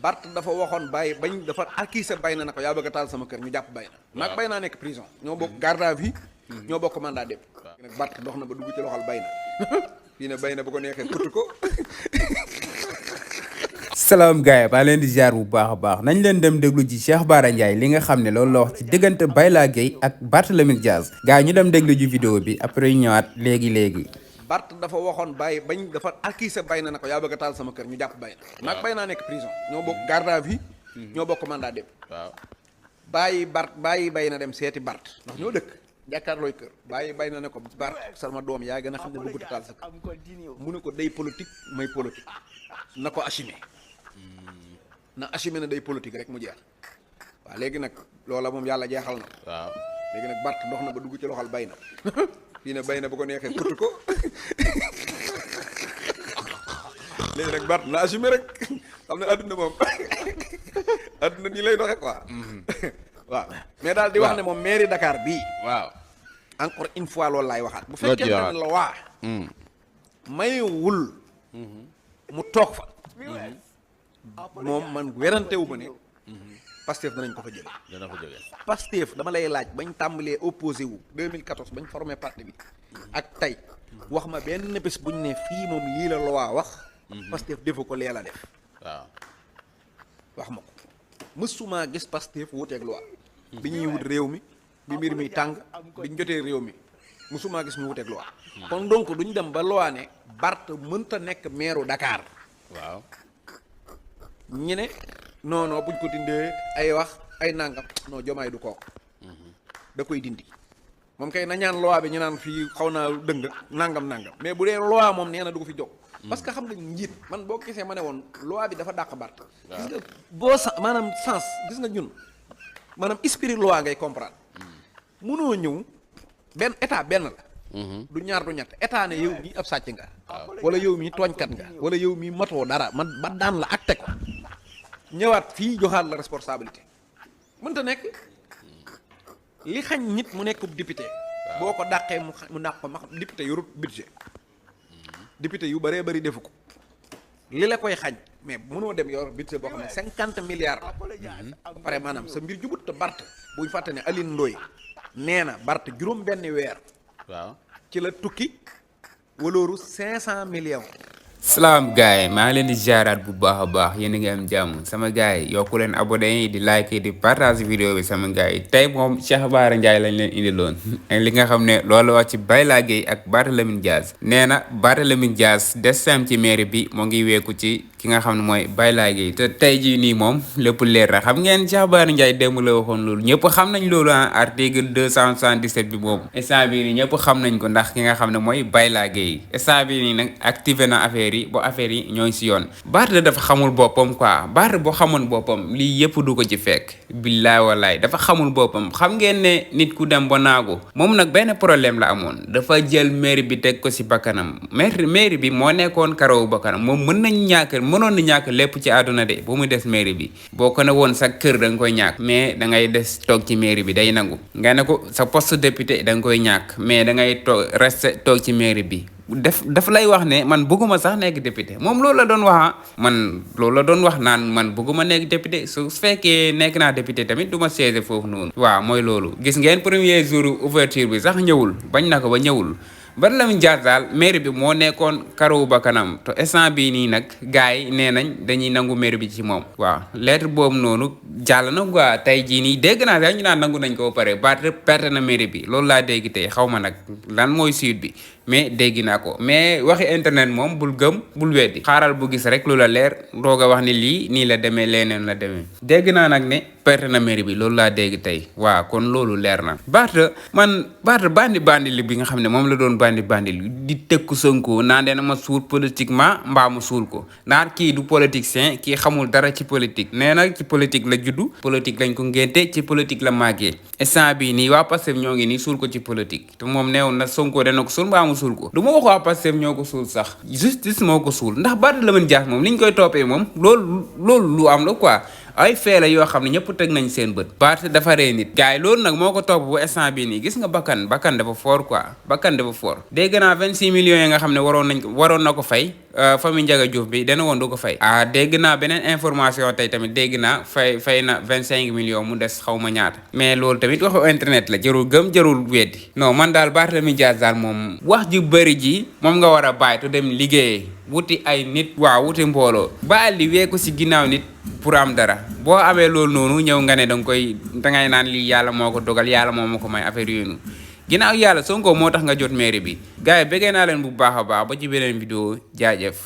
Bart dafa waxoon bàyyi bañ dafa accusé Bayna na ko yaa bëgg a taal sama kër ñu jàpp Bayna. maag Bayna nekk prison ñoo bokk garde à vue. ñoo bokk mandat dépp. nag Bart dox na ba dugg ci loxol Bayna. fii ne Bayna bu ko neexee kutt ko. salaam gaay baa leen di ziar bu baax a baax nañ leen dem déglu ji Cheikh Bara Ndiaye li nga xam ne loolu la wax ci diggante Bayla Gueye ak Barthélémy Dias gaay ñu dem déglu ji vidéo bi après ñu ñëwaat léegi. Bart dafa waxoon bàyyi bañ dafa accusé Bayna na ko yaa bëgg a taal sama kër ñu jàpp Bayna. maag Bayna nekk prison ñoo bokk garde à vue. ñoo bokk mandat dépp. waaw bàyyi Bayna dem seeti Bart ndax ñoo dëkk jàkkaarlooy kër bàyyi Bayna ne ko Bart sama doom yaa gën a xam ne bëggut a taal sa kër mu ne ko day politique may politique na ko assumé na assumé na day politique rek mu jeex waaw léegi nag loola moom yàlla jeexal na waaw léegi nag Bart dox na ba dugg ci loxol Bayna fii ne Bayna bu ko neexee kutt ko léegi nag Bart na assumé rek xam ne adduna moom adduna nii lay doxe quoi waaw mais daal di wax ne moom mairie Dakar bii waaw encore une fois loolu laay waxaat bu fekkee ne la waa mayewul mu toog fa moom man werante wu ma ne Pastef danañ ko fa jële dana ko jóge Pastef dama lay laaj bañ tàmbalee opposé wu 2014 bañ formé parti bi ak tey wax ma benn bés buñ ne fii moom lii la loi wax Pastef defu ko lee la def waaw wax ma ko mësuma gis Pastef wuteeg loi bi ñuy wut réew mi bi mbir mi tàng biñ jotee réew mi mësuma gis ñu wuteeg loi kon donc duñ dem ba loi ne Bart mënta nekk maire Dakar waaw ñu ne non buñ ko dindee ay wax ay nangam non Jomaay du kooku da koy dindi moom kay na ñaan loi bi ñu naan fii xaw naa dëng nangam mais bu dee loi moom nee na du ko fi jóg parce que xam nga njiit man boo gisee ma ne woon loi bi dafa dàq Bart gis nga boo maanaam sens gis nga ñun maanaam esprit loi ngay comprendre mënoo ñëw benn état benn la du ñaar du ñett état ne yow mii ab sàcc nga wala yow mii tooñkat nga wala yow mii matoo dara man ba daan la acté ko ñëwaat fii joxaat la responsabilité mënta nekk li xañ nit mu nekk député boo ko dàqee mu dàq ko ma député yorut budget député yu bëree bëri defu ko li la koy xañ mais mënoo dem yor budget boo xam ne 50 milliards la ba pare maanaam sa mbir jubut te Bart buñ fàtte ne Aline Ndoye nee na Bart juróom benn weer waaw ci la tukki walooru 500 millions salaam gaay maa ngi leen di ziaraat bu baax a baax yéen a ngi am jàmm sama gaay yokku leen abonné di like di partage vidéo bi sama gaay tey moom Cheikh Bara Ndiaye lañ leen indiloon li nga xam ne loolu wax ci Bayla Gueye ak Barthélémy Dias nee na Barthélémy Dias destin ci mairie bi moo ngi weeku ci ki nga xam ne mooy Bayla Gueye te tey jii nii moom lépp leer na xam ngeen Cheikh Bara Ndiaye démb la waxoon loolu ñëpp xam nañ loolu article 277 bi boobu instant bii nii ñëpp xam nañ ko ndax ki nga xam ne mooy Bayla Gueye instant bii nii nag activé na affaire bo affaire yi ñooy si yoon Bart dafa xamul boppam quoi Bart boo xamoon boppam lii yëpp du ko ci fekk billaay wallaay dafa xamul boppam xam ngeen ne nit ku dem ba naagu moom nag benn problème la amoon dafa jël mairie bi teg ko si bakkanam mairie bi moo nekkoon karawu bakkanam moom mënoon na ñàkk lépp ci àdduna de bu mu des mairie bi boo ko ne woon sa kër da nga koy ñàkk mais da ngay des toog ci mairie bi day nangu nga ne ko sa poste député da nga koy ñàkk mais da ngay toog ci mairie bi daf lay wax ne man bëgguma sax nekk député moom loolu la doon wax man loolu la doon wax naan man bëgguma nekk député su fekkee nekk naa député tamit du ma siéger foofu noonu waaw mooy loolu gis ngeen premier jour ouverture bi sax ñëwul bañ na ko ba ñëwul Barthélémy Dias daal mairie bi moo nekkoon karawu ba kanam te instant bii nii nag gars yi nee nañ dañuy nangu mairie bi ci moom waaw lettre boobu noonu jàll na quoi tey jii nii dégg naa sax ñu naan nangu nañ ko ba pare Bart perte na mairie bi loolu laa dégg tey xaw ma nag lan mooy suite bi mais dégg naa ko mais waxi internet moom bul gëm bul weddi xaaral bu gis rek lu la leer doog a wax ni lii nii la demee leneen la demee dégg naa nag ne perte na mairie bi loolu laa dégg tey waaw kon loolu leer na Bart bandi li bi nga xam ne moom la doon bandi di tëkku Sonko naan dena ma suul politiquement mbaa mu suul ko naan kii du politicien kii xamul dara ci politique nee na ci politique la juddu politique lañ ko ngénte ci politique la màggee instant bii nii waa Pastef ñoo ngi nii suul ko ci politique te moom neewoon na Sonko dana ko suul mbaa mu suul ko du ma wax waa Pastef ñoo ko suul sax justice moo ko suul ndax Barthélémy Dias moom li ñu koy toppee moom loolu lu am la quoi ay fee la yoo xam ne ñëpp teg nañ seen bët. Barth dafa rey nit gars yi loolu nag moo ko topp bu instant bii nii gis nga bakkan dafa fort quoi bakkan dafa fort. dégg naa 26 millions yi nga xam ne waroon na ko fay famille Ndiaga Diouf bi dana woon du ko fay. dégg naa beneen information tey tamit dégg naa fay na 25 millions mu des xaw ma ñaata mais loolu tamit waxu internet la jarul gëm jarul weddi. non man daal Barthélémy Dias daal moom wax ju bëri ji moom nga war a bàyyi te dem liggéeyee wuti ay nit waaw wuti mbooloo baal di weeku si ginnaaw nit pour am dara boo amee loolu noonu ñëw nga ne dangay naan lii yàlla moo ko dogal yàlla moo ma ko may affaire yooyu noonu ginnaaw yàlla Sonko moo tax nga jot mairie bi gars yi bëggee naa leen bu baax a baax ba ci beneen vidéo jaajëf